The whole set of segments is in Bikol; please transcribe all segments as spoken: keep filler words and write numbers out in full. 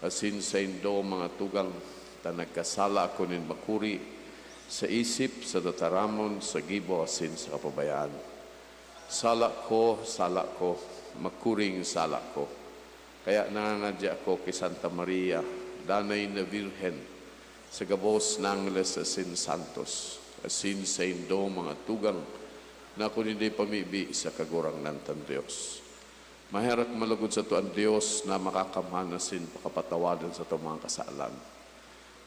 Asin saindo, mga tugang, ta nagkasala ako nin makuri, sa isip, sa tataramon, sa gibo, asin sa kapabayaan. Sala ko, sala ko, makuring sala ko. Kaya nangangadya ako ki Santa Maria, danay na Birhen, sa gabos na angheles asin santos, asin saindo, mga tugang, na ako ninday pamibi sa Kagurangnan tang Dios. Maherak man logod sato an Dios na makakamhan asin pakapatawadan sato mga kasalan.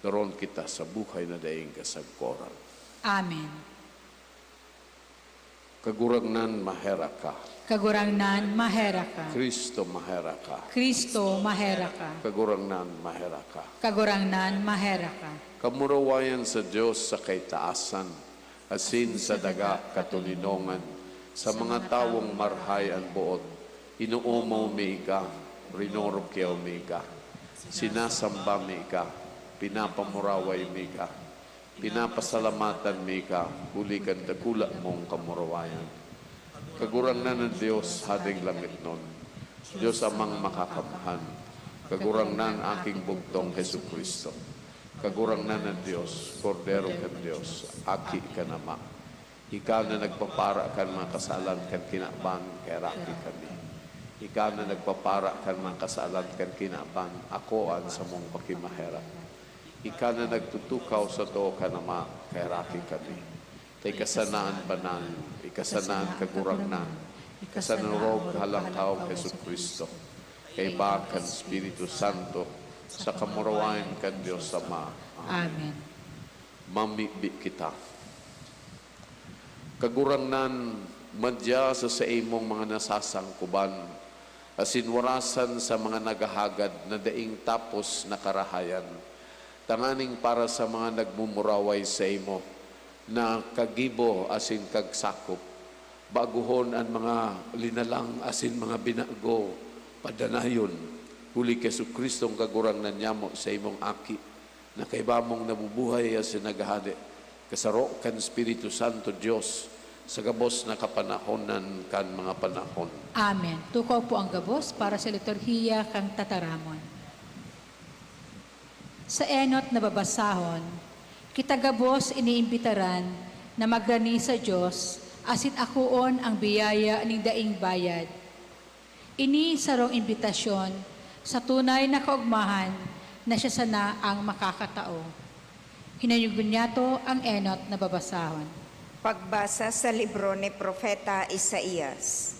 Daron kita sa buhay na daing kasagkoran. Amen. Kagurangnan, maherak ka. Kagurangnan, maherak ka. Kristo, maherak ka. Kristo, maherak ka. Kagurangnan, maherak ka. Kagurangnan, maherak ka. Kamurawayan sa Dios sa kaitaasan, asin sa daga katoninongan, sa mga tawong marhay an boot, inoomaw mi ika, rinorokyaw mi ika, sinasamba mi ika, pinapamuraway mi ika, pinapasalamatan mi ika, huli kan dakula mong kamurawayan. Kagurangnan an Dios, Hading langitnon, Dios Amang Makakamhan, Kagurangnan, Aking Bugtong Jesu-Cristo, Kagurangnan an Dios, Kordero kan Dios, Aki kan Ama. Ika na nagpapara kan mga kasalan kan kinaban, kaheraki kami. Ika na nagpapara kan mga kasalan kan kinaban, akoa an samong pakimaherak. Ika na nagtutukaw sato kan Ama, kaheraki kami. Ta ika sana an banal, ika sana an kagurangnan, ika sana an orog halangkaw ki Jesu-Cristo, kaiba kan Espiritu Santo, sa kamurawayan kan Dios Ama. Amen. Mamibi kita. Kagurangnan, madya sa saimong mga nasasangkuban, asin warasan sa mga naghahagad na daing tapos na karahayan, tanganing para sa mga nagmumuraway saimo na kagibo asin kagsakop, bagohon an mga linalang asin mga binago padanayon, huli ki Jesu-Cristong Kagurangnan nyamo, saimong Aki, na kaiba mong nabubuhay asin naghahade, kasaro kan Espiritu Santo, Dios, sa gabos na kapanahonan kan mga panahon. Amen. Tukaw po ang gabos para sa liturhiya kan tataramon. Sa enot na babasahon, kita gabos iniimbitaran na magrani sa Dios asin akoon ang biyaya nin daing bayad. Ini sarong imbitasyon sa tunay na kaogmahan na siya sana ang makakatao. Hinanyogon niyato ang enot na babasahon. Pagbasa sa libro ni Propeta Isaias.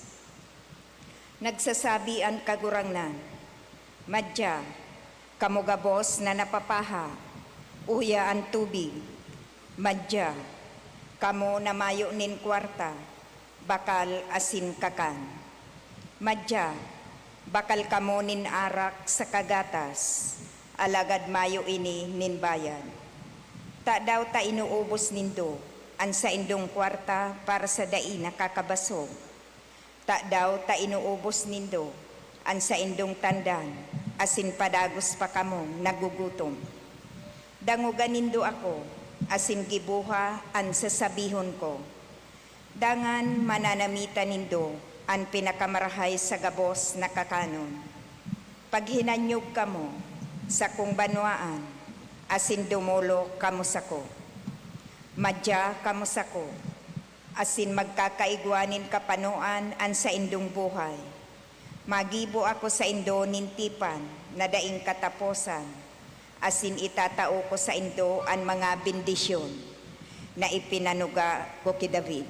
Nagsasabi an Kagurangnan, "Madya, kamo gabos na napapaha, uya an tubig. Madya, kamo na mayo nin kwarta, bakal asin kakan. Madya, bakal kamo nin arak saka gatas, alagad mayo ini nin bayad. Tadaw ta inuubos nindo an saindong kwarta para sa dai nakakabasog? Tadaw ta inuubos nindo an saindong tandan asin padagos pa kamong nagugutom? Dangoga nindo ako, asin giboha an sasabihon ko. Dangan mananamitan nindo an pinakamarahay sa gabos na kakanon. Paghinanyog kamo, sakong banwaan, asin dumolok kamo sako. Madya kamo sako, asin magkakaigwa nin kapanoan an saindong buhay. Magibo ako saindo nin tipan na daing kataposan, asin itatao ko saindo an mga bendisyon na ipinanuga ko ki David."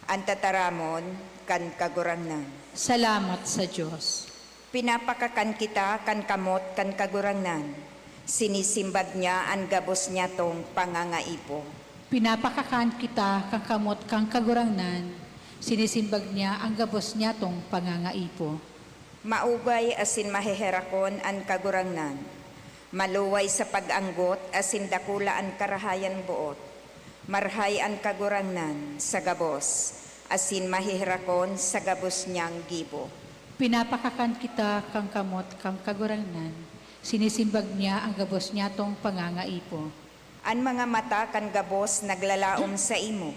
An tataramon kan Kagurangnan. Salamat sa Dios. Pinapakakan kita kan kamot kan Kagurangnan, sinisimbag niya an gabos niyatong pangangaipo. Pinapakakan kita kan kamot kan Kagurangnan, sinisimbag niya an gabos niyatong pangangaipo. Maugay asin maheherakon an Kagurangnan, maluway sa pag-anggot asin dakula an karahayan boot. Marhay an Kagurangnan sa gabos, asin maheherakon sa gabos niyang gibo. Pinapakakan kita kan kamot kan Kagurangnan, sinisimbag niya an gabos niyatong pangangaipo. An mga mata kan gabos naglalaom saimo,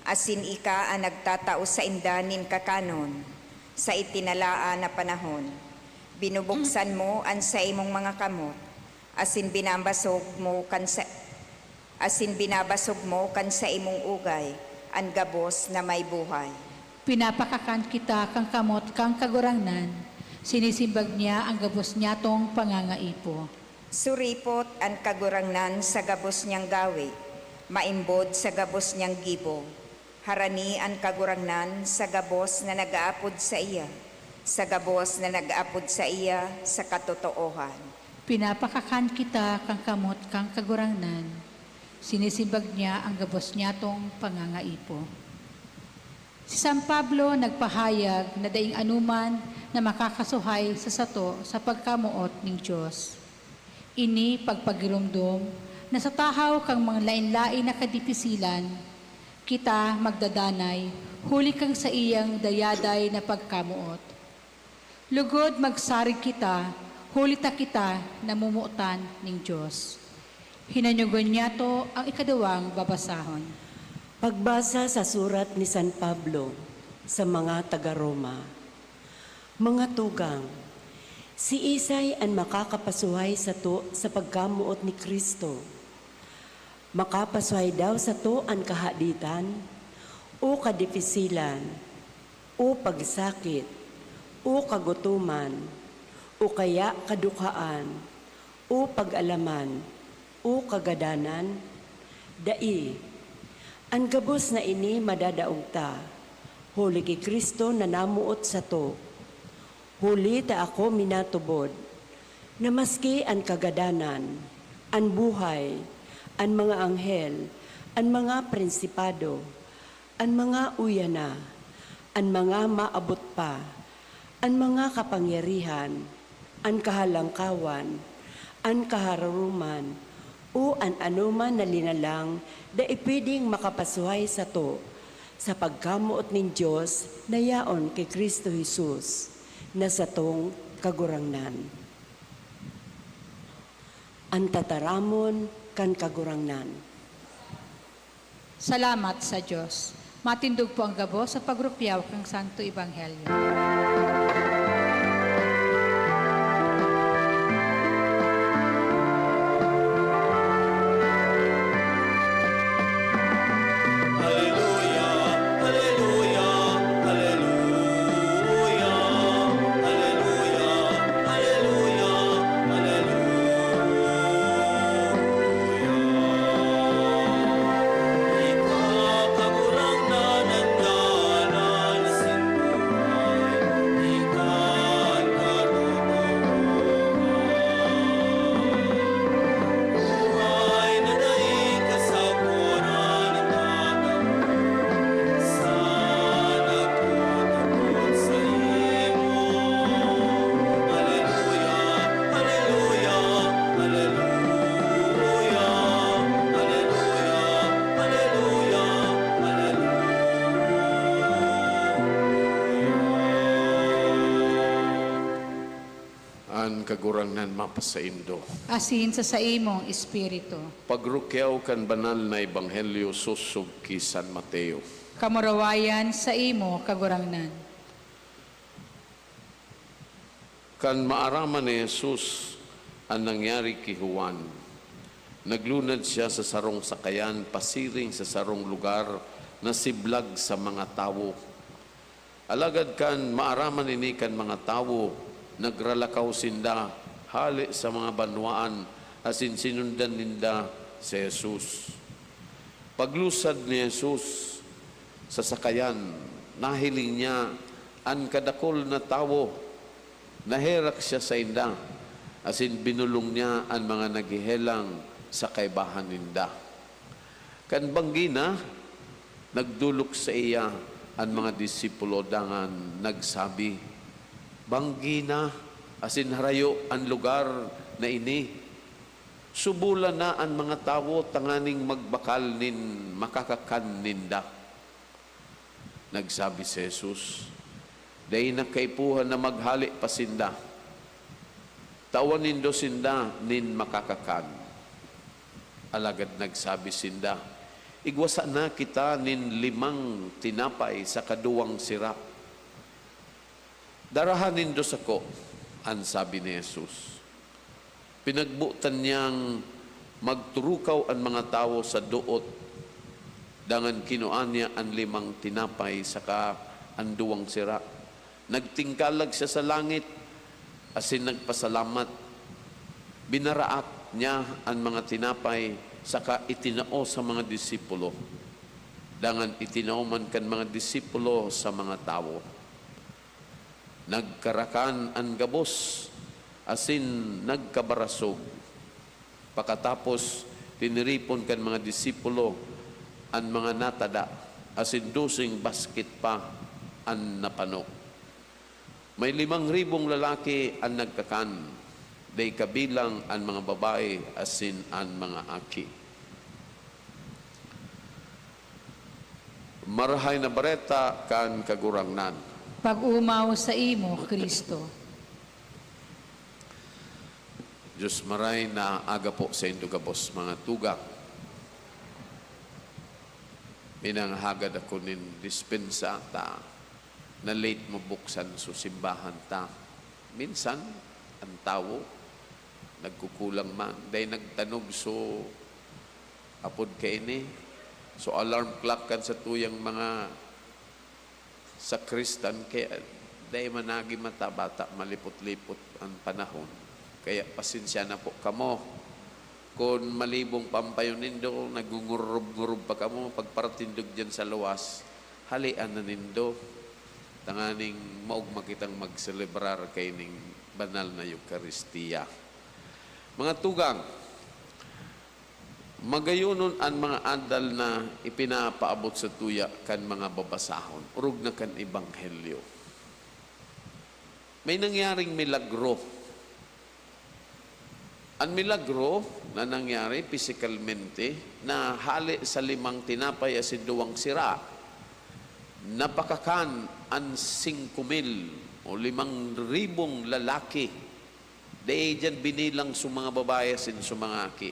asin ika an nagtatao sainda nin kakanon sa itinalaan na panahon. Binubuksan mo an saimong mga kamot, asin binabasog mo kan sa-, asin binabasog mo kan saimong ugay an gabos na may buhay. Pinapakakan kita kan kamot kan Kagurangnan, sinisimbag niya an gabos niyatong pangangaipo. Suripot an Kagurangnan sa gabos niyang gawe, maimbod sa gabos niyang gibo. Harani an Kagurangnan sa gabos na nag-aapod saiya, sa gabos na nag-aapod saiya sa katotoohan. Pinapakakan kita kan kamot kan Kagurangnan, sinisimbag niya an gabos niyatong pangangaipo. Si San Pablo nagpahayag na daing anoman na makakasuhay sa sato sa pagkamoot nin Dios. Ini pagpagiromdom na sa tahaw kan mga laen-laen na kadipisilan, kita magdadanay huli kan saiyang dayaday na pagkamoot. Lugod magsarig kita, huli ta kita namomotan nin Dios. Hinanyogon niyato an ikaduwang babasahon. Pagbasa sa surat ni San Pablo sa mga taga Roma. Mga tugang, siisay an makakapasuhay sato sa pagkamoot ni Cristo? Makapasuhay daw sato an kahaditan, o kadipisilan, o pagsakit, o kagutoman, o kaya kadukhaan, o pag-alaman, o kagadanan? Dai. An gabos na ini madadaog ta, huli ki Cristo na namoot sato. Huli ta ako minatubod, na maski an kagadanan, an buhay, an mga anghel, an mga prinsipado, an mga uya na, an mga maabot pa, an mga kapangyarihan, an kahalangkawan, an kahararoman, o an anoman na linalang, dai pwedeng makapasuhay sato sa pagkamoot nin Dios na yaon ki Cristo Jesus, na satong Kagurangnan. An tataramon kan Kagurangnan. Salamat sa Dios. Matindog po ang gabos sa pagrupyaw kan Santo Ebanghelyo. Aleluya, aleluya, aleluya, aleluya, aleluya, aleluya. Ika, Kagurangnan, an dalan asin buhay. Ika an katotoohan. Buhay na dai kasagwaran an tatao, sa nagtutubod saimo. Aleluya, aleluya, aleluya, aleluya, aleluya, aleluya. An Kagurangnan mapasaindo. Asin sa saimong espiritu. Pagrukyaw kan Banal na Ebanghelyo sosog ki San Mateo. Kamurawayan saimo, Kagurangnan. Kan maaraman ni Jesus an nangyari ki Juan, naglunad siya sa sarong sakayan pasiring sa sarong lugar na siblag sa mga tawo. Alagad kan maaraman ini kan mga tawo, nagralakaw sinda hale sa mga banwaan asin sinundan ninda si Jesus. Paglusad ni Jesus sa sakayan, nahiling niya an kadakul na tawo. Naherak siya sainda, asin binolong niya an mga naghehelang sa kaibahan ninda. Kan banggi na, nagdolok saiya an mga disipulo dangan nagsabi, "Banggi na, asin harayo an lugar na ini. Subolan na an mga tawo tanganing magbakal nin makakakan ninda." Nagsabi si Jesus, "Dai na kaipuhan na maghale pa sinda. Tawan nindo sinda nin makakakan." Alagad nagsabi sinda, "Igwa sana kita nin limang tinapay saka duwang sira. Daraha nindo sako." an sabi ni Jesus. Pinagbotan niyang magturukaw an mga tawo sa doot, dangan kinua niya an limang tinapay saka an duwang sira. Nagtingkalag siya sa langit asin nagpasalamat. Binaraak niya an mga tinapay saka itinao sa mga disipulo. Dangan itinao man kan mga disipulo sa mga tawo. Nagkarakan an gabos asin nagkabarasog. Pakatapos, tiniripon kan mga disipulo an mga natada, asin doseng basket pa an napano. May limang ribong lalaki an nagkakan, dai kabilang an mga babayi asin an mga aki. Marahay na Bareta kan Kagurangnan. Pag-omaw saimo, Cristo. Diyos maray na aga po saindo gabos, mga tugang. Minanghagad ako nin dispensa ta na-late mabuksan so simbahan ta. Minsan, an tawo nagkukulang man. Dai nagtanog so apod kaini. So, alarm clock kan satuyang mga sakristan, kaya dai managi mata, bata malipot-lipot an panahon. Kaya pasensya na po kamo. Kun malibong pa an payo nindo, nagngungurub-ngurub pa kamo, pagparatindog diyan sa luwas, halean na nindo, tanganing maogma kitang magselebrar kaining banal na Eukaristia. Mga tugang, magayonon an mga andal na ipinapaabot sa tuya kan mga babasahon, orog na kan Ebanghelyo. May nangyaring milagro. An milagro na nangyari pisikalmente na hale sa limang tinapay asin duwang sira, napakakan an singko mil o limang ribong lalaki. Dai diyan binilang so mga babayi asin so mga aki.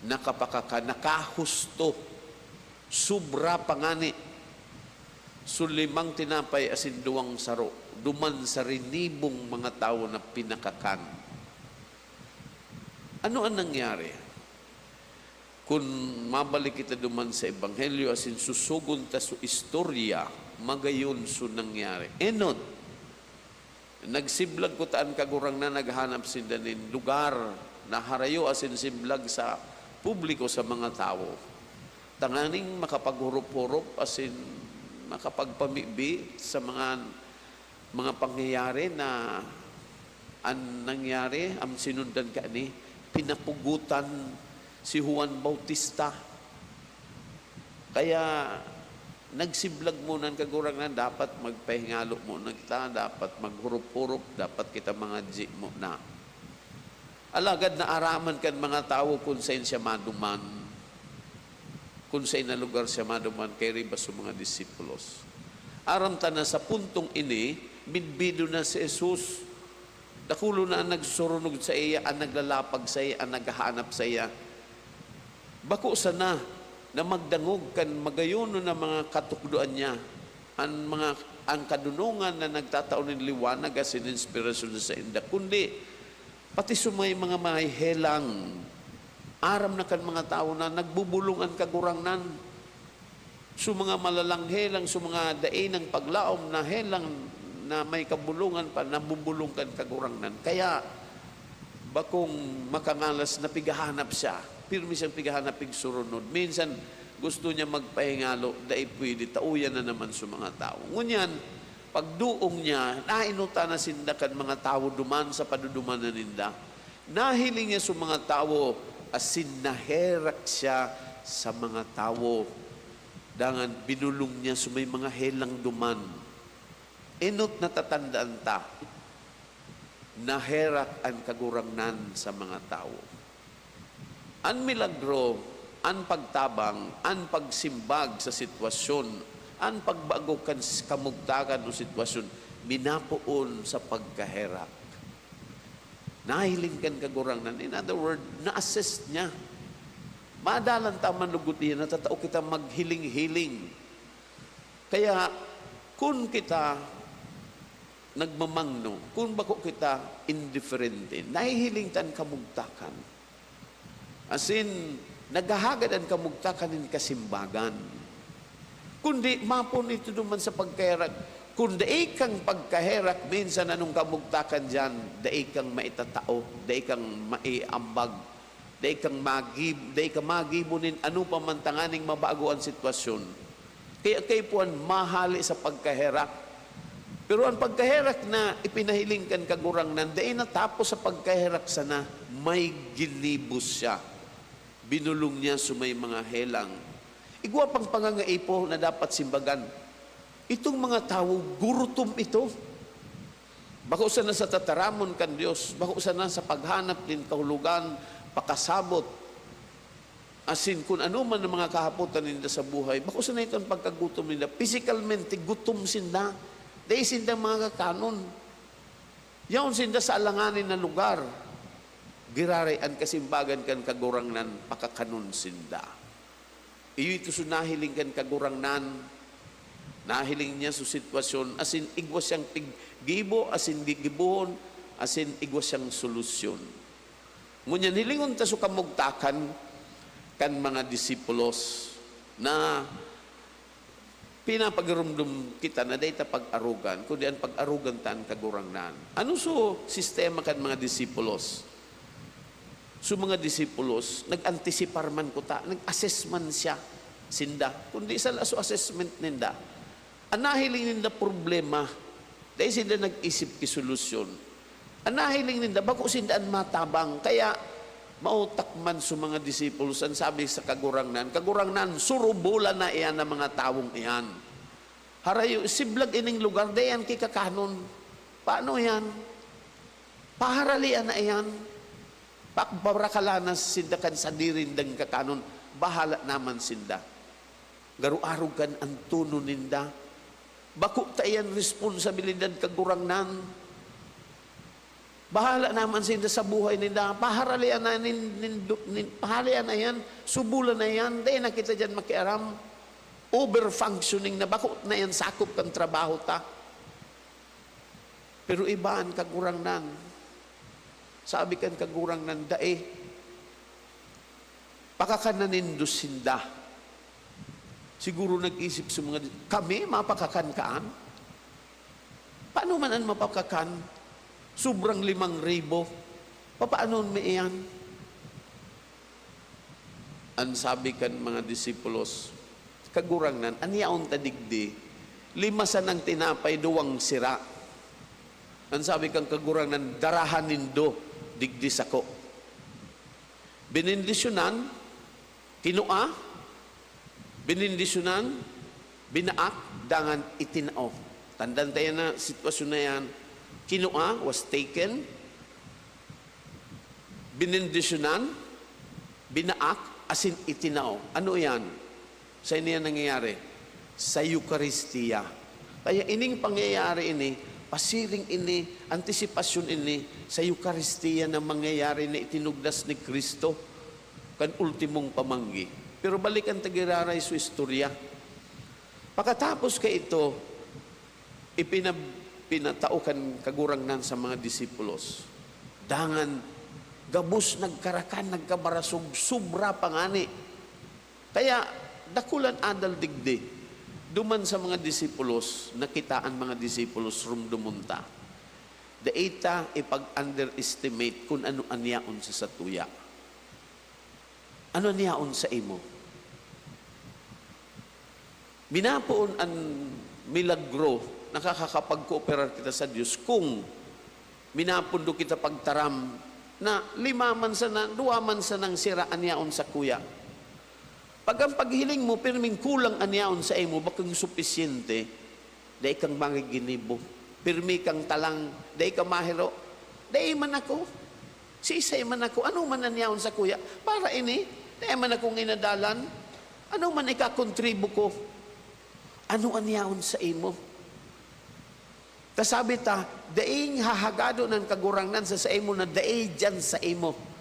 Nakapakakan, nakahusto, sobra pa ngani. So, limang tinapay asin duwang saro, duman sa rinibong mga tawo na pinakakan. Ano an nangyari? Kun mabalik kita duman sa Ebanghelyo asin susugon ta so istorya, magayon so nangyari. Enot, nagsiblag kuta an Kagurangnan, naghanap sinda nin lugar na harayo asin simblag sa publiko, sa mga tawo, tanganing makapaghurop-hurop asin makapagpamibi sa mga, mga pangyayari na an nangyari, an sinundan kaini, pinapugotan si Juan Bautista. Kaya nagsiblag muna an Kagurangnan, dapat magpahingalo muna kita, dapat maghurop-hurop, dapat kita mangadyi muna. Alagad naaraman kan mga tawo kun saen siya maduman, kun saen na lugar siya maduman, kairiba sa mga disipulos. Aram ta na sa puntong ini, bidbido na si Jesus. Dakulo na an nagsusurunog saiya, an naglalapag saiya, an naghahanap saiya. Bako sana na magdangog kan magayonon na mga katukdoan niya, an mga, an kadonongan na nagtatao nin liwanag asin inspirasyon sa sainda, kundi pati sa may mga mahehelang. Aram na kan mga tawo na nagbubolong an Kagurangnan. So, mga malalang helang, so, mga dai nang paglaom na helang na may kabulongan pa, nabubolong kan Kagurangnan. Kaya, bakong makangalas na pighahanap siya, pirmi siyang pighahanap, pigsurunod. Minsan, gusto niya magpahingalo, dai pwede, tauyan na naman sa mga tawo. Ngunyan, pagdoong niya, naenutan na sinda kan mga tawo duman sa padudumanan ninda. Nahiling niya sa mga tawo, asin naherak siya sa mga tawo. Dangan binulong niya sa may mga helang duman. Enot natatandaan ta, naherak an Kagurangnan sa mga tawo. An milagro, an pagtabang, an pagsimbag sa sitwasyon, an pagbago kan s-, kamugtakan o sitwasyon, minapoon sa pagkaherak. Nahiling kan Kagurangnan. In other word, na-assist niya. Madalan ta man lugod iyan, natatao kita maghiling-hiling. Kaya, kun kita nagmamangno, kun bako kita indiferente, nahihiling ta an kamugtakan. Asin, naghahagad an kamugtakan nin kasimbagan. Kundi, mapon ito duman sa pagkaherak. Kun dai kang pagkaherak, minsan anong kamugtakan diyan, dai kang maitatao, dai kang maiambag, dai kang magib-, dai ka magibo nin ano pa man tanganing mabago an sitwasyon. Kaya kaipuhan mahale sa pagkaherak. Pero an pagkaherak na ipinahiling kan Kagurangnan, dai natapos sa pagkaherak sana, may ginibo siya. Binulong niya so may mga helang. Igwa pang pangangaipo na dapat simbagan. Itong mga tawo, gurutom ito. Bako sana sa tataramon kan Dios, bako sana sa paghanap nin kahulogan, pakasabot, asin kun ano man ang mga kahapotan ninda sa buhay, bako sana iton pagkagutom ninda. Pisikalmente, gutom sinda. Dai sinda mga kakanon. Yaon sinda sa alanganin na lugar. Giraray an kasimbagan kan Kagurangnan, pakakanon sinda. Iyo ito so nahiling kan Kagurangnan. Nahiling niya so sitwasyon, asin igwa siyang piggibo, asin gigibohon, asin igwa siyang solusyon. Ngunyan, hilingon ta so kamugtakan kan mga disipulos na pinapagiromdom kita na dai ta pag-arogan, kundi an pag-arogan ta an Kagurangnan. Ano so sistema kan mga disipulos? So, mga disipulos, nag-antisipar man kuta, nag-assess man siya, sinda. Kundi sala so assessment ninda. An nahiling ninda problema, dai sinda nag-isip ki solusyon. An nahiling ninda, bako sinda an matabang, kaya mautak man so mga disipulos an sabi sa Kagurangnan, "Kagurangnan, surubolan na iyan an mga tawong iyan. Harayo, siblag ining lugar, dai iyan kikakanon. Paano iyan? Paharalian na iyan." Pakbarakalanas sinda kan sadiri nindang kakanon, bahala naman sinda. Garo arog kan an tono ninda. Bako ta iyan responsabilidad, Kagurangnan. Bahala naman sinda sa buhay ninda. Paharalian na nin, nin, nin, paharalian na yan. Subolan na yan. Dai na kita diyan makiaram. Over-functioning na, bako na yan sakop kan trabaho ta. Pero iba an Kagurangnan. Sabi kan Kagurangnan, "Dai. Pakakanan nindo sinda." Siguro nag-isip sa mga di-, "Kami, mapakakan kaan? Paano man an mapakakan? Sobrang limang ribo. Papaano mi iyan?" An sabi kan mga disipulos, "Kagurangnan, an yaon ta digdi, lima sanang tinapay, duwang sira." An sabi kan Kagurangnan, "Daraha nindo digdi sako." Benendisyonan, kinua, benendisyonan, binaak, dangan itinao. Tandaan tayo na sitwasyon na yan. Kinua, was taken. Benendisyonan, binaak, asin itinao. Ano yan? Saen yan nangyayari? Sa Eukaristia. Kaya ining pangyayari ini, pasiring ini, antisipasyon ini sa Eukaristia na mangyayari na itinugdas ni Cristo kan ultimong pamanggi. Pero balikan ta giraray so istorya. Pakatapos kaito, ipinab-, pinatao kan Kagurangnan sa mga disipulos. Dangan, gabos nagkarakan, nagkabarasog, sobra pa ngani. Kaya, dakulan adal digdi. Duman sa mga disipulos, nakita an mga disipulos, rumdomon ta. Dai ta ipag-underestimate kun ano an yaon sa satuya. Ano an yaon saimo? Minapoon an milagro, nakakakapagkooperar kita sa Dios kung minapondo kita pagtaram na lima man sana, duwa man sanang sira an yaon sakuya. Pag ang paghiling mo, pirming kulang an yaon saimo, bakong supisyente, dai kang magiginibo. Pirmi kang talang, dai ka mahiro. Dai man ako. Siisay man ako. Ano man an yaon sakuya? Para ini, dai man akong inadalan. Ano man ikakontribo ko? Ano an yaon saimo? Ta sabi ta, daing hahagadon an Kagurangnan sa saimo na dai diyan saimo.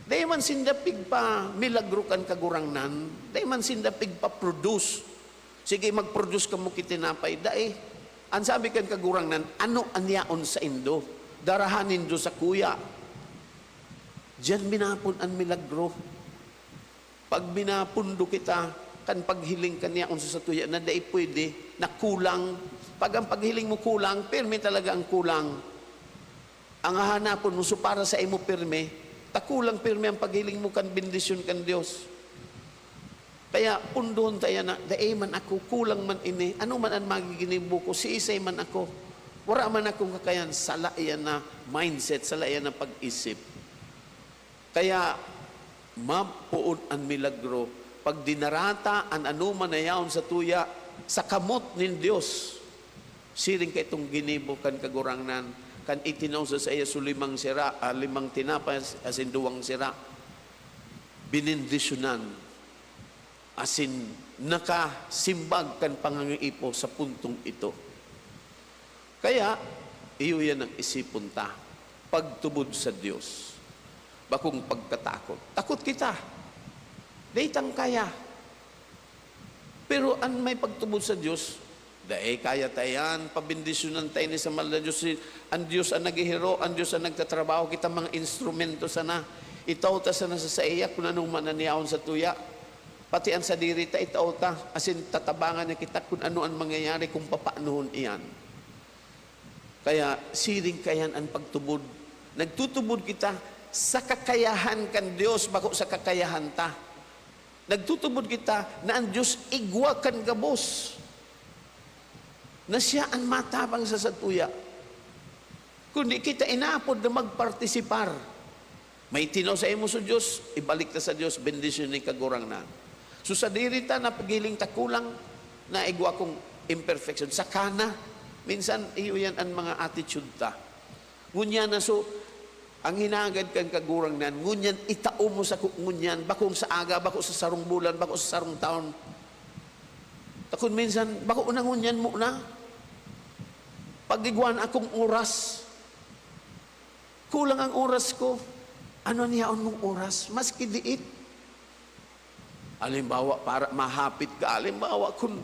Dai man sinda pigpamilagro kan Kagurangnan, dai man sinda pigpa-produce. Sige, mag-produce kamo ki tinapay. Dai. An sabi kan Kagurangnan, "Ano an yaon saindo? Daraha nindo sakuya." Diyan minapon an milagro. Pag minapondo kita, kan paghiling kan yaon sa satuya na dai pwede, na kulang. Pag ang paghiling mo kulang, pirmi talaga ang kulang. Ang hahanapon mo, so para sa imo pirmi, ta kulang pirmi ang paghiling mo kan bendisyon kan Dios. Kaya pundohon ta yan na, "Dai man ako, kulang man ini, ano man an magiginibo ko, siisay man ako, wara man akong kakayan." Sala iyan na mindset, sala iyan na pag-isip. Kaya mapoon an milagro pag dinara ta an anoman na yaon sa tuya sa kamot nin Dios. Siring kaitong ginibo kan Kagurangnan, kan itinao sa saiya so limang sira, ah, limang tinapay asin duwang sira. Binendisyonan asin nakasimbag kan pangangaipo sa puntong ito. Kaya, iyo yan ang isipon ta, pagtubod sa Dios, bakong pagkatakot. Takot kita. Dai tang kaya. Pero an may pagtubod sa Dios, dai kaya ta yan, pabendisyonan ta ini sa mahal na Dios. Si, an Dios an naghihiro, an Dios an nagtatrabaho, kita mga instrumento sana. Itao ta sana sa saiya kun ano man an yaon sa tuya. Pati an sadiri ta itao ta, asin tatabangan niya kita kun ano an mangyayari, kung papaanohon iyan. Kaya siring kaiyan an pagtubod. Nagtutubod kita sa kakayahan kan Dios, bako sa kakayahan ta. Nagtutubod kita na an Dios igwa kan gabos, na siya an matabang sa satuya. Kundi kita inaapod na magpartisipar. May tinaw saimo so Dios, ibalik ta sa Dios, bendisyon ni Kagurangnan. So, sadiri ta, napagiling ta kulang, na igwa kong imperfection. Saka na, minsan, iyo yan an mga attitude ta. Ngunyan na, so, ang hinagad kan Kagurangnan, ngunyan itao mo sako ngunyan, bakong sa aga, bako sa sarong bulan, bako sa sarong taon. Ta kun minsan, bako na ngunyan mo na. Pag-igwa na akong oras, kulang ang oras ko. Ano an yaon mong oras? Maski diit. Halimbawa, para mahapit ka. Halimbawa, kun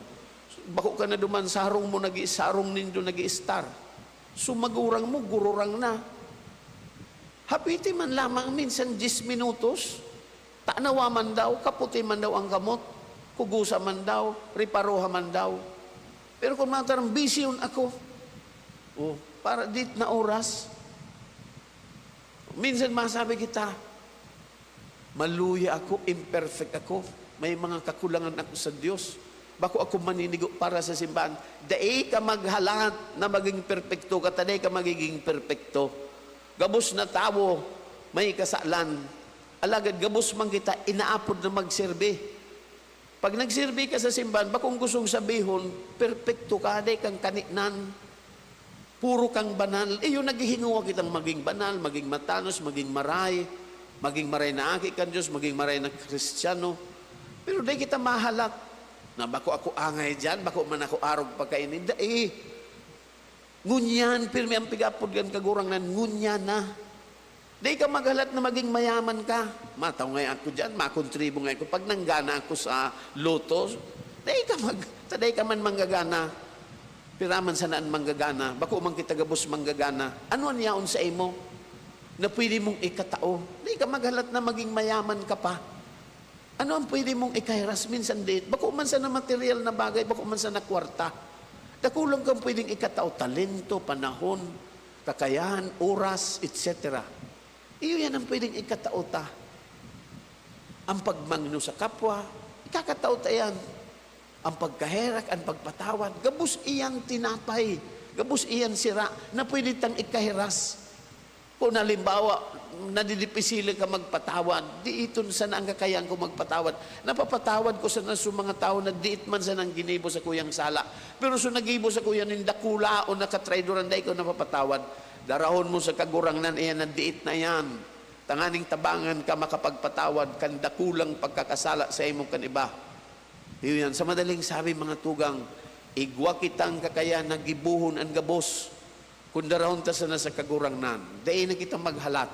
bako ka na duman, sarong mo nag-i-, sarong nindo nag-i-star. So, magurang mo, gururang na. Hapiti man lamang minsan diyes minutos. Tanawa man daw, kaputi man daw ang kamot, kugosa man daw, reparoha man daw. Pero kun matarang, busy yun ako. Oh, para dit na oras. Minsan masabi kita, "Maluya ako, imperfect ako. May mga kakulangan ako sa Dios. Bako ako maninigo para sa simbahan." Dai ka maghalat na maging perpekto ka, ta dai ka magiging perpekto. Gabos na tawo may kasalan. Alagad gabos man kita inaapod na magserbi. Pag nagserbi ka sa simbahan, bakong gustong sabihon, perpekto ka, dai kang kaninan. Puro kang banal. Iyo, naghihingowa kitang maging banal, maging matanos, maging maray, maging maray na aki kan Dios, maging maray na Kristiyano. Pero dai kita mahalat na, "Bako ako angay diyan, bako man ako arog pagkaini." Dai. Ngunyan, pirmi ang pig-apod kan Kagurangnan, ngunyan na. Dai ka maghalat na maging mayaman ka. "Matao ngaya ako diyan, makontribo ngaya ako pag nanggana ako sa Lotto." Dai ka mag-, ta dai ka man manggagana. Pira man sana an manggagana, bako man kita gabos manggagana. Ano an yaon saimo na pwede mong ikatao? Dai ka maghalat na maging mayaman ka pa. Ano ang pwede mong ikahiras? Minsan diit, bako man sana material na bagay, bako man sana kwarta. Dakul lang kang pwedeng ikatao, talento, panahon, kakayahan, oras, et cetera. Iyo yan ang pwedeng ikatao ta. Ang pagmangno sa kapwa, ikakatao ta yan. Ang pagkaherak, ang pagpatawad, gabos iyan tinapay, gabos iyan sira na pwede tang ikahiras. Kung halimbawa, nadidipisilan ka magpatawad, diiton sana ang kakayan ko magpatawad. Napapatawad ko sana sa mga tao na diit man sana ang ginibo sa kuyang sala. Pero sa nagibo sa kuya nin dakula o nakatraidoran, dai ko napapatawad. Darahon mo sa Kagurangnan iyan na diit na iyan. Tanganing tabangan ka makapagpatawad kan dakulang pagkakasala sa imo kan iba. Iyo yan. Sa madaling sabi, mga tugang, igwa kitang kakayan na gibohon an gabos. Kun darahon ta sana sa Kagurangnan, dai na kita maghalat.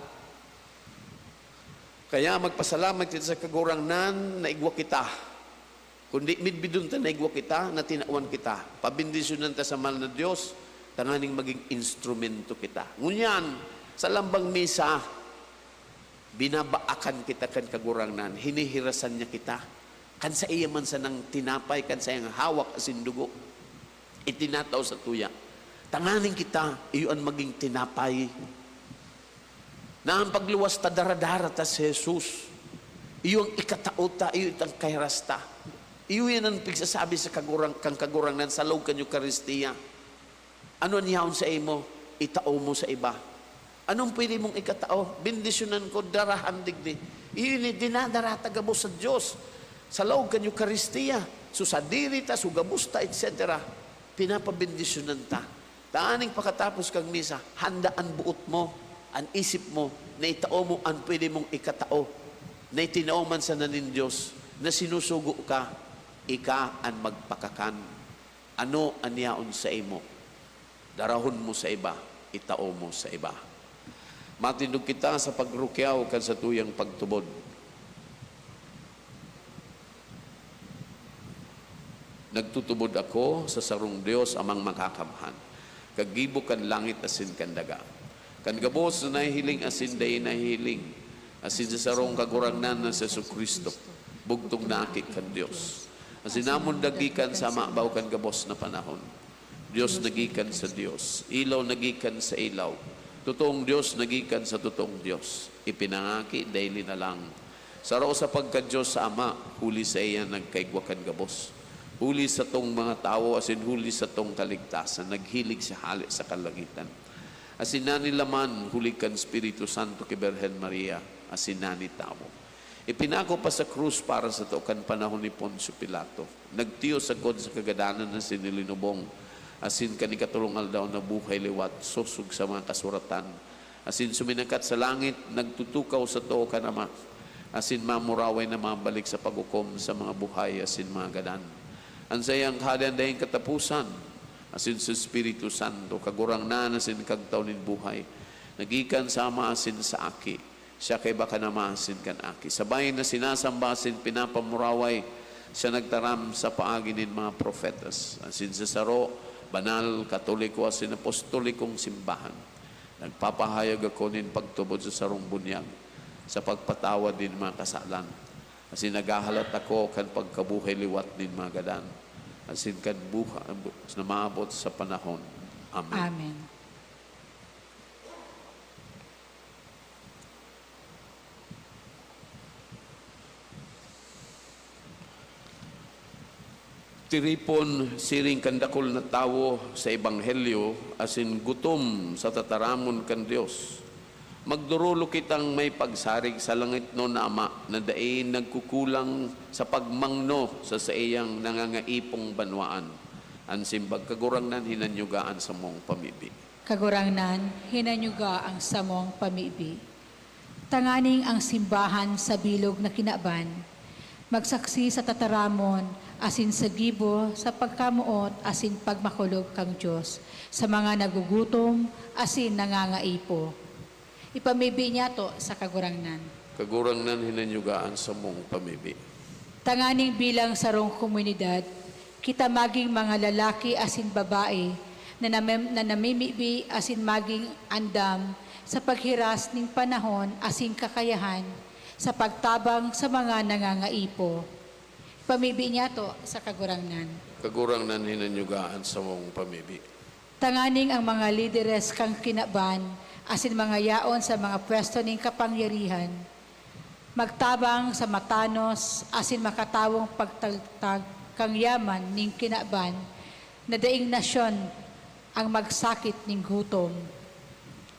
Kaya magpasalamat kita sa Kagurangnan na igwa kita. Kundi midbidon ta na igwa kita, na tinawan kita. Pabendisyonan ta sa mahal na Dios, tanganing magin instrumento kita. Ngunyan, sa lambang misa, binabaakan kita kan Kagurangnan, hinihirasan niya kita. Kan saiya man sanang tinapay, kan saiyang hawak asin dugo, itinatao sa tuya. Tanganing kita, iyo an magin tinapay. Na an pagluwas ta, daradara ta si Jesus. Iyo an ikatao ta, iyo itang kahiras ta. Iyo yan an pigsasabi sa Kagurang-, kan Kagurangnan sa laog kan Eukaristia. Ano an yaon saimo? Itao mo sa iba. Anong pwede mong ikatao? Bendisyonan ko, darahan digdi. Iyo ini dinadara ta gabos sa Dios. Sa laog kan Eukaristia, so sadiri ta, so gabos ta, et cetera. Pinapabendisyonan ta. Tanganing pakatapos kan misa, handa an boot mo, an isip mo, na itao mo an pwede mong ikatao, na itinao man sana nin Dios, na sinusugo ka, ika an magpakakan. Ano an yaon saimo? Darahon mo sa iba, itao mo sa iba. Matindog kita sa pagrukyaw kan satuyang pagtubod. Nagtutubod ako sa sarong Dios, Amang Makakamhan, kaggibo kan langit asin kan daga, kan gabos na nahihiling asin dai nahihiling, asin sa sarong Kagurangnan na si Jesu-Cristo, bugtong na Aki kan Dios, asin namundag gikan sa mabaw kan gabos na panahon. Dios na gikan sa Dios, ilaw na gikan sa ilaw, totoong Dios na gikan sa totoong Dios, ipinangaki, dai linalang. Saro sa pagka-Dios sa Ama, huli saiya nagkaigwa kan gabos. Huli satong mga tawo asin huli satong kaligtasan, naghilig siya hale sa kalangitan. Asin nanilaman huli kan Espiritu Santo ki Birhen Maria, asin nanitawo. Ipinako pa sa krus para sato kan panahon ni Poncio Pilato. Nagtiyo sagkod sa kagadanan asin ilinubong, asin kan ikatolong aldaw nabuhay liwat sosog sa mga kasuratan, asin suminakat sa langit, nagtutukaw sato kan Ama, asin mamuraway na mabalik sa paghukom sa mga buhay asin mga gadan. An saiyang Kahadean daing kataposan, asin sa Espiritu Santo, Kagurangnan asin Kagtao nin buhay, na gikan sa Ama asin sa Aki. Siya kaiba kan Ama asin kan Aki. Sabay na sinasamba asin pinapamuraway, siya nagtaram sa paagi nin mga propetas. Asin sa saro, banal, katoliko asin apostolikong simbahan. Nagpapahayag ako nin pagtubod sa sarong bunyag, sa pagpatawad nin mga kasalan. Asin naghahalat ako kan pagkabuhay liwat nin mga gadan, asin kan buhay na maabot sa panahon. Amen. Amen. Tiripon siring kan dakul na tawo sa ebanghelyo asin gutom sa tataramon kan Dios, magdorolok kitang may pagsarig sa langitnon na Ama na dai nagkukulang sa pagmangno sa saiyang nangangaipong banwaan. An simbag, Kagurangnan, hinanyuga an samong pamibi. Kagurangnan, hinanyuga ang samong pamibi. Tanganing ang simbahan sa bilog na kinaban magsaksi sa tataramon asin sa gibo sa pagkamoot asin pagmakulog kan Dios sa mga nagugutom asin nangangaipo. Ipamibi niyato sa Kagurangnan. Kagurangnan, hinanyuga an samong pamibi. Tanganing bilang sarong komunidad, kita magin mga lalaki asin babae na namem-, na namimibi asin magin andam sa paghiras nin panahon asin kakayahan sa pagtabang sa mga nangangaipo. Pamibi niyato sa Kagurangnan. Kagurangnan, hinanyuga an samong pamibi. Tanganing ang mga lideres kan kinaban asin mga yaon sa mga pwesto nin kapangyarihan magtabang sa matanos asin makatawong pagtagtag kan yaman nin kinaban, na daing nasyon ang magsakit nin gutom.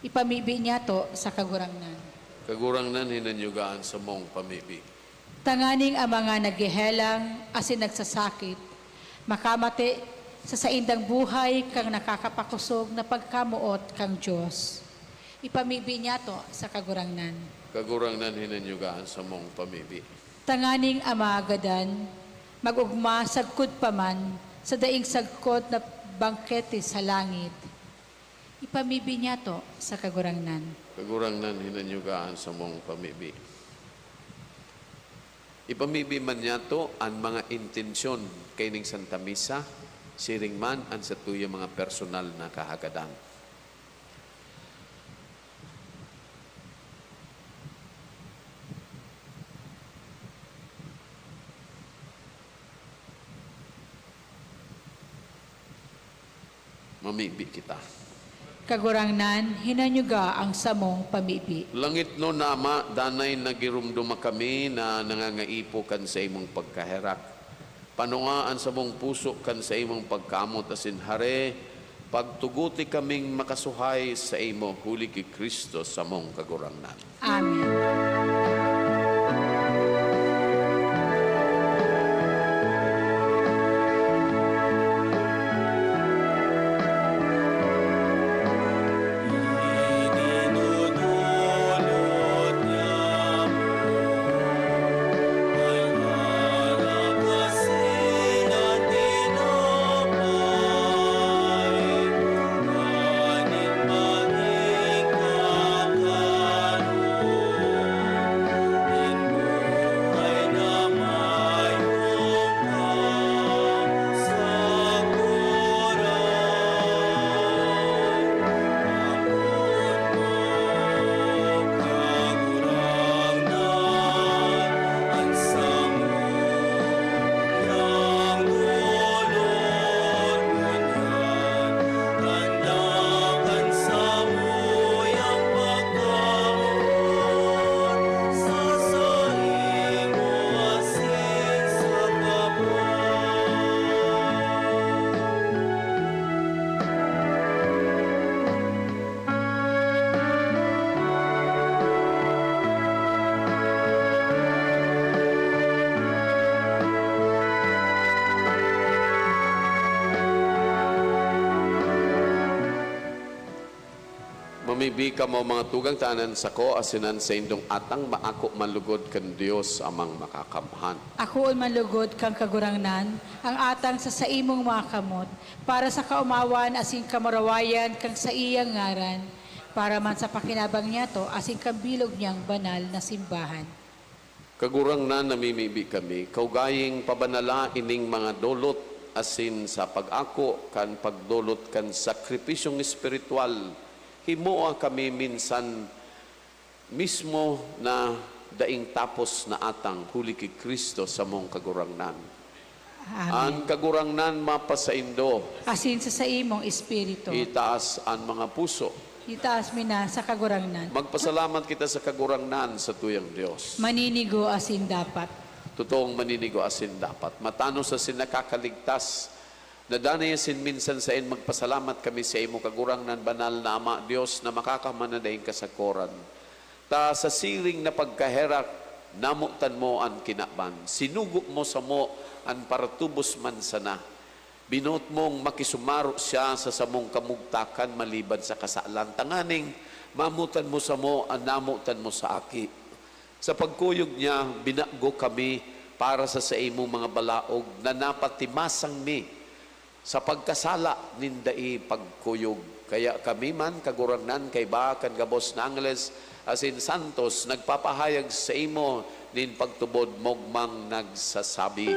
Ipamibi niyato sa Kagurangnan. Kagurangnan, hinanyuga an samong pamibi. Tanganing ang mga naghehelang asin nagsasakit makamate sa saindang buhay kan nakakapakosog na pagkamoot kan Dios. Ipamibi niyato sa Kagurangnan. Kagurangnan, hinanyuga an samong pamibi. Tanganing ang mga gadan mag-ogma sagkod pa man sa daing sagkod na bangkete sa langit. Ipamibi niyato sa Kagurangnan. Kagurangnan, hinanyuga an samong pamibi. Ipamibi man niyato an mga intensyon kaining Santa Misa, siring man an satuyang mga personal na kahagadan. Mamibi kita. Kagurangnan, hinanyuga ang samong pamibi. Langitnon na Ama, danay nagiromdoma kami na nangangaipo kan saimong pagkaherak. Panunga an samong puso kan saimong pagkamoot asin hare, pagtuguti kaming makasuhay saimo, huli ki Cristo samong Kagurangnan. Amen. Mamibi kamo, mga tugang, ta an sako asin an saindong atang maako man lugod kan Dios Amang Makakamhan. Akoon man lugod kan Kagurangnan ang atang sa saimong mga kamot, para sa kaomawan asin kamurawayan kan saiyang ngaran, para man sa pakinabang niyato asin kan bilog niyang banal na simbahan. Kagurangnan, namimibi kami, kaugaying pabanala ining mga dolot, asin sa pag-ako kan pagdolot kan sakripisyong espiritual, himoa kami minsan mismo na daing tapos na atang, huli ki Cristo samong Kagurangnan. Amen. An Kagurangnan mapasaindo. Asin sa saimong espiritu. Itaas an mga puso. Itaas mi na sa Kagurangnan. Magpasalamat kita sa Kagurangnan, satuyang Dios. Maninigo asin dapat. Totoong maninigo asin dapat. Matanos asin nakakaligtas. Nadanay asin minsan saen magpasalamat kami saimo, Kagurangnan, banal na Ama, Dios na makakaman na daing kasakoran. Ta sa siring na pagkaherak, namotan mo an kinaban. Sinugo mo samo an paratubos man sana. Binoot mong makisumaro siya sa samong kamugtakan maliban sa kasalan, tanganing mamotan mo samo an namotan mo sa Aki. Sa pagkuyog niya, binago kami para sa saimong mga balaog na napatimasang mi sa pagkasala nin dai pagkuyog. Kaya kami man, Kagurangnan, kaiba kan gabos na angheles asin santos, nagpapahayag saimo nin pagtubod, mogmang nagsasabi.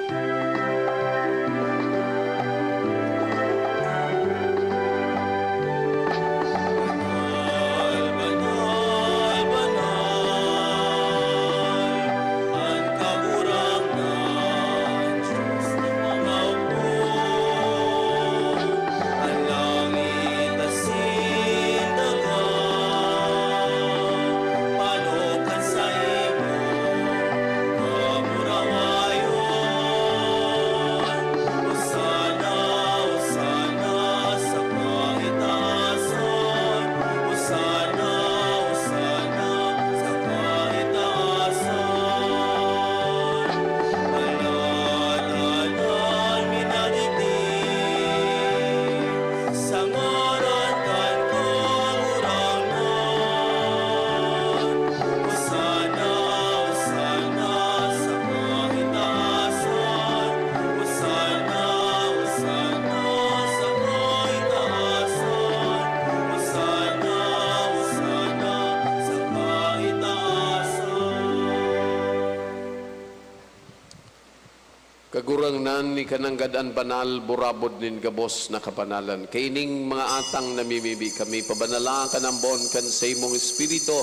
Kagurangnan, ika nanggad an banal, burabod nin gabos na kabanalan. Kaining mga atang namimibi kami, pabanala kan ambon kan saimong Espiritu,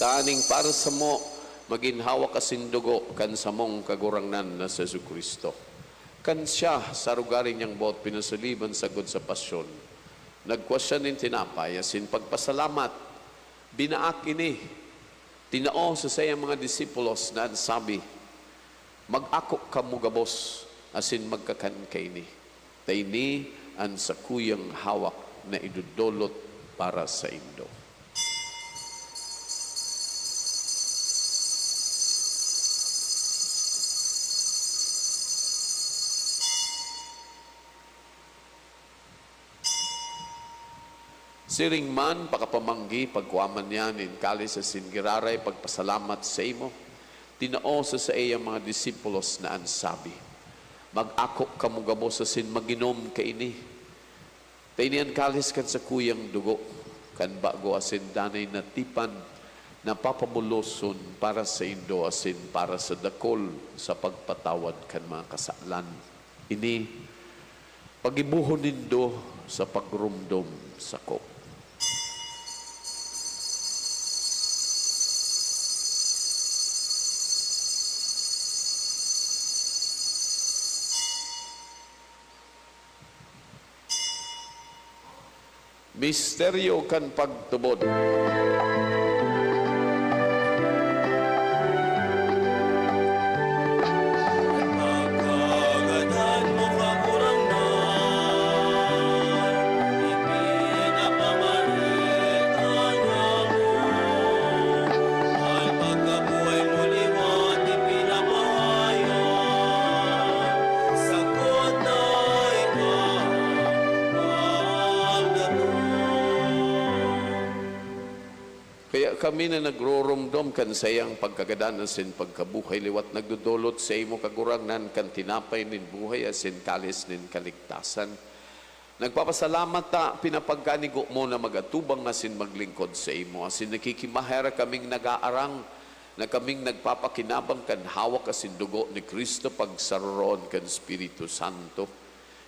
tanganing para samo magin hawak asin dugo kan samong Kagurangnan na si Jesu-Cristo. Kan siya, sa rugari niyang boot pinasaliban sagkod sa pasyon, nagkua siya nin tinapay asin pagpasalamat, binaak ini, tinao sa saiyang mga disipulos na an sabi, "Mag-ako kamo gabos asin magkakan kaini, ta ini an sakuyang hawak na idodolot para saindo." Siring man, pakapamanggi, pagkua man niya nin kalis asin giraray pagpasalamat saimo, tinao sa saiyang mga disipulos na an sabi, "Mag-ako kamo gabos asin mag-inom kaini. Ta ini an kalis kan sakuyang dugo, kan bago asin danay na tipan, na papabuloson para saindo asin para sa dakul sa pagpatawad kan mga kasalan. Ini pagibohon nindo sa pagromdom sako." Misteryo kan pagtubod. Pagkagadan mo, Kagurangnan, ipinapamarita niya mo. An pagkabuhay mo liwat ipinapahayag, sagkod na ika magdatong. Kaya kami na nagroromdom kan saiyang pagkagadan asin pagkabuhay liwat, nagdodolot saimo, Kagurangnan, kan tinapay nin buhay asin kalis nin kaligtasan. Nagpapasalamat ta pinapagkanigo mo na mag-atubang asin maglingkod saimo, asin nakikimaherak kaming nagaarang na kaming nagpapakinabang kan hawak asin dugo ni Cristo pagsaroroon kan Espiritu Santo.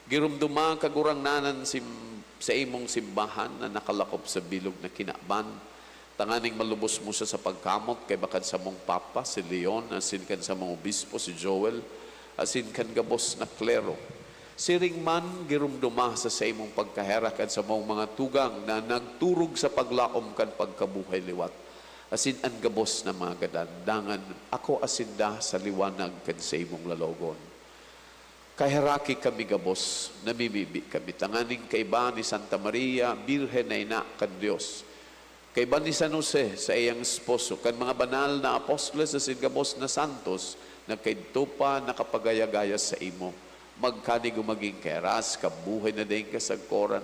Giromdoma, Kagurangnan, an sim-, saimong simbahan na nakalakop sa bilog na kinaban, tanganing malubos mo siya sa pagkamot kaiba kan samong Papa, si Leon, asin kan samong Obispo, si Joel, asin kan gabos na klero. Siring man, giromdoma sa saimong pagkaherak an samong mga tugang na nagturog sa paglaom kan pagkabuhay liwat, asin an gabos na mga gadan. Dangan, akoa sinda sa liwanag kan saimong lalawogon. Kaheraki kami gabos, namimibi kami tanganing kaiba ni Santa Maria, Birhen na ina kan Dios, kaiba ni San Jose, saiyang esposo, kan mga banal na apostoles asin gabos na santos na kaidto pa nakapagaya-gaya saimo, magkanigo magin kahiras kan buhay na daing kasagkoran,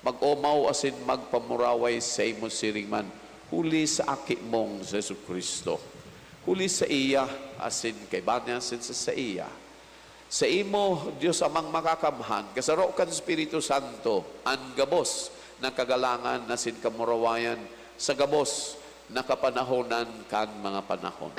mag-omaw asin magpamuraway saimo siring man, huli sa Aki mong si Jesu-Cristo. Huli saiya, asin kaiba niya, asin sa saiya, saimo, Dios Amang Makakamhan, kasaro kan Espiritu Santo, an gabos na kagalangan asin kamurawayan sa gabos na kapanahonan kan mga panahon.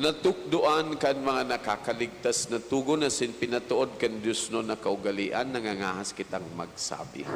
Natukdoan kan mga nakakaligtas na togon asin pinatood kan diosnon na kaugalean, nangangahas kitang magsabi.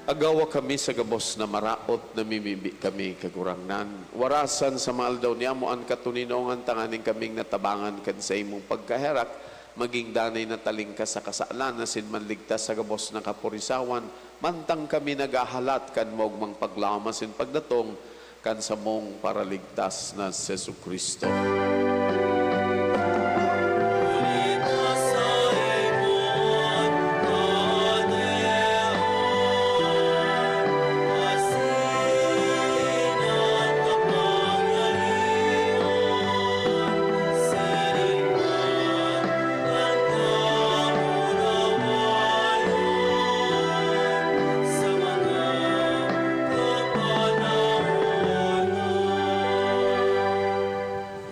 Agawa kami sa gabos na maraot, namimibi kami, Kagurangnan. Warasan sa mga aldaw niyamo an katoninongan tanganing kaming natabangan kan saimong pagkaherak, maging danay na talingkas sa kasalan asin manligtas sa gabos na kaporisawan, mantang kami naghahalat kan maogmang paglaom asin pagdatong kan samong Paraligtas na si Jesu-Cristo.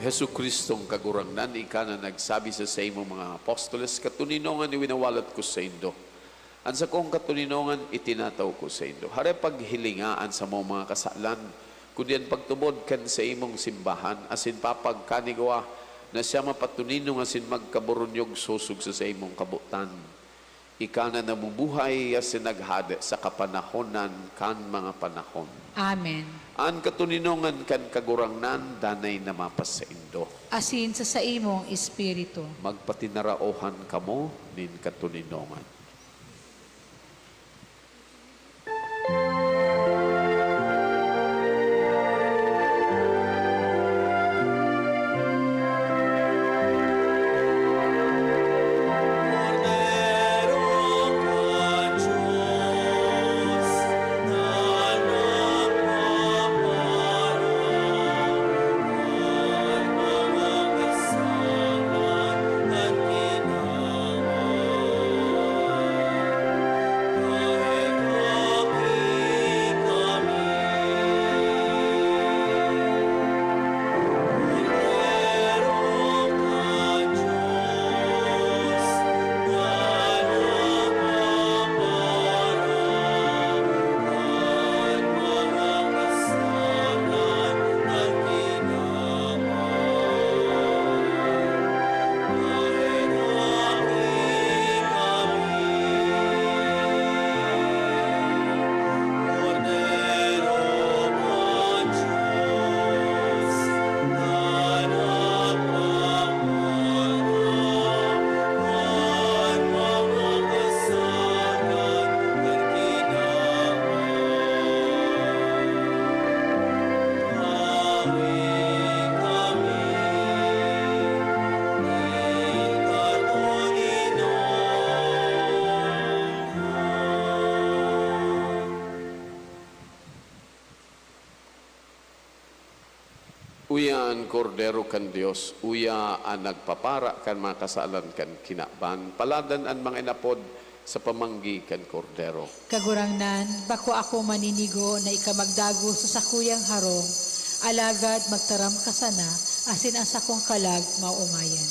Jesu-Cristong Kagurangnan, ika na nagsabi sa saimong mga apostoles, "Katoninongan iwinawalat ko saindo. An sakong katoninongan itinataw ko saindo." Hare paghilinga an samong mga kasalan, kundi an pagtubod kan saimong simbahan, asin papagkanigwa na siya mapatoninong asin magkaboronyog sosog sa saimong kabotan. Ika na nabubuhay asin naghade sa kapanahonan kan mga panahon. Amen. An katoninongan kan Kagurangnan danay na mapasaindo. Asin sa saimong espiritu. Magpatinaraohan kamo nin katoninongan. Uya an Kordero kan Dios, uya an nagpapara kan mga kasalan kan kinaban. Paladan an mga inapod sa pamanggi kan Kordero. Kagurangnan, bako ako maninigo na ika magdagos sa sakuyang harong, alagad magtaram ka sana, asin an sakong kalag maomayan.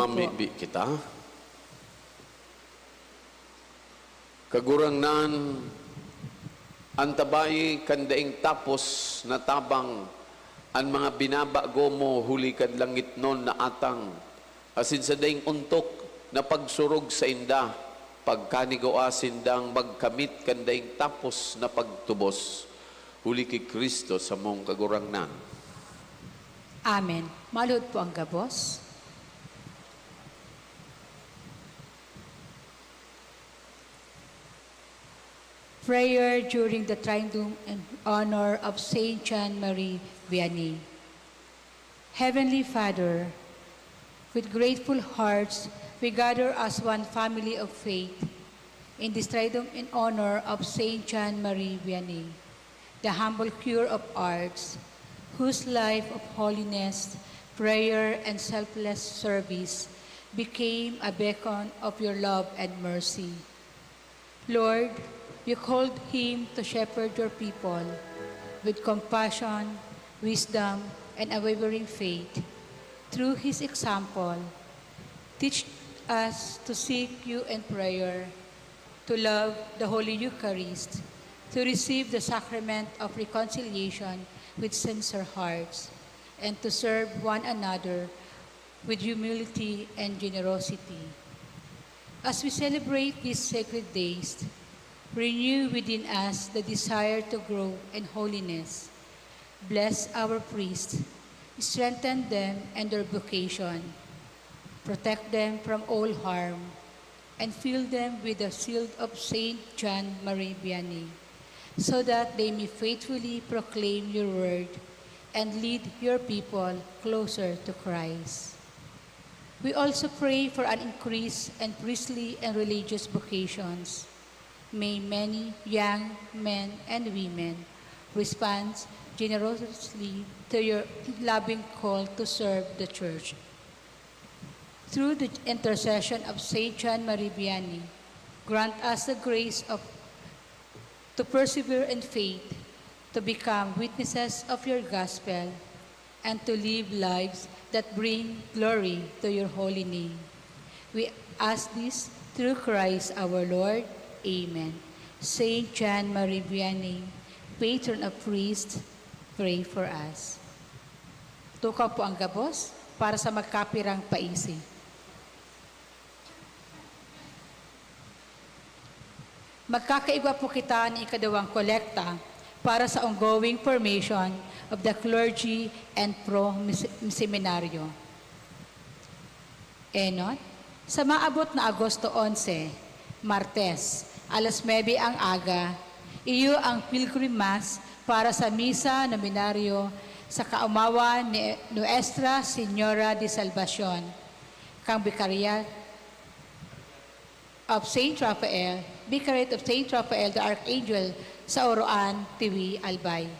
Mamibi kita. Kagurangnan, antabai kan daing tapos na tabang an mga binabago mo huli kan langitnon na atang, asin sa daing ontok na pagsurog sainda, pagkanigua sindang magkamit kan daing tapos na pagtubos, huli ki Cristo samong Kagurangnan. Amen. Maluhod po ang gabos. Prayer during the Triduum in honor of Saint John Marie Vianney. Heavenly Father, with grateful hearts, we gather as one family of faith in this Triduum in honor of Saint John Marie Vianney, the humble cure of arts, whose life of holiness, prayer, and selfless service became a beacon of your love and mercy. Lord, you called him to shepherd your people with compassion, wisdom, and unwavering faith. Through his example, teach us to seek you in prayer, to love the Holy Eucharist, to receive the sacrament of reconciliation with sincere hearts, and to serve one another with humility and generosity. As we celebrate these sacred days, renew within us the desire to grow in holiness. Bless our priests, strengthen them and their vocation, protect them from all harm, and fill them with the shield of Saint John Marie Vianney, so that they may faithfully proclaim your word and lead your people closer to Christ. We also pray for an increase in priestly and religious vocations. May many young men and women respond generously to your loving call to serve the Church. Through the intercession of Saint John Marie Vianney, grant us the grace of, to persevere in faith, to become witnesses of your gospel, and to live lives that bring glory to your holy name. We ask this through Christ our Lord. Amen. Saint John Marie Vianney, patron of priests, pray for us. Tukaw po ang gabos para sa magkapirang paisi. Magkakaigwa po kita nin ikaduwang kolekta para sa ongoing formation of the clergy and pro mis-, seminaryo. Enot, sa maabot na Agosto onse, Martes, alas nuebe ang aga, iyo ang pilgrim mass para sa misa novenario sa kaomawan ni Nuestra Señora de Salvacion, kan Vicariate of Saint Raphael, Vicariate of Saint Raphael the Archangel sa Oroan, Tiwi, Albay.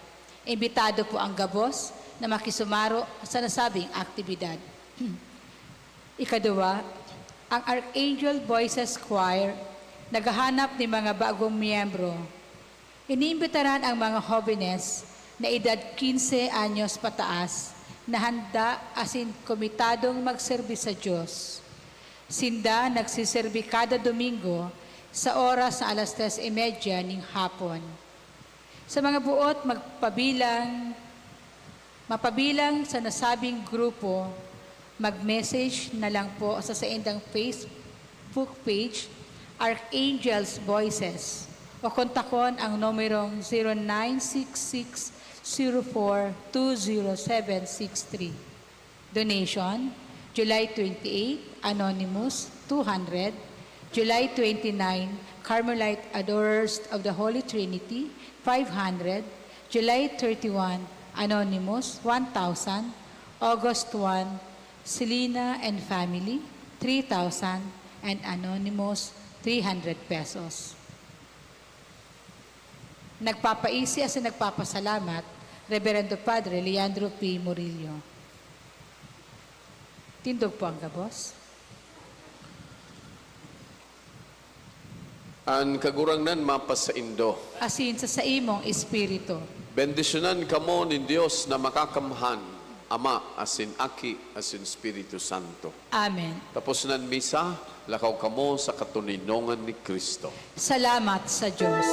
Imbitado po ang gabos na makisumaro sa nasabing aktibidad. Ikaduwa, ang Archangel Voices Choir naghahanap nin mga bagong miyembro. Iniimbitaran ang mga hobenes na edad quince anyos pataas na handa asin komitadong magserbi sa Dios. Sinda nagseserbi kada Domingo sa oras na alas tres y media nin hapon. Sa mga buot magpabilang, mapabilang sa nasabing grupo, mag-message na lang po sa saindang Facebook page, Archangel's Voices, o kontakon ang numerong zero nine six six zero four two zero seven six three. Donation, July twenty-eight, Anonymous, two hundred. July twenty-nine, Carmelite Adorers of the Holy Trinity, five hundred. July thirty-one, Anonymous, one thousand. August one, Selena and Family, three thousand. And Anonymous, three hundred pesos. Nagpapaisi asin nagpapasalamat, Reverendo Padre Leandro P. Murillo. Tindog po ang gabos. An Kagurangnan mapasaindo. Asin sa saimong espiritu. Bendisyonan kamo nin Dios na Makakamhan, Ama, asin Aki, asin Espiritu Santo. Amen. Tapos nan misa, lakaw kamo sa katoninongan ni Cristo. Salamat sa Diyos.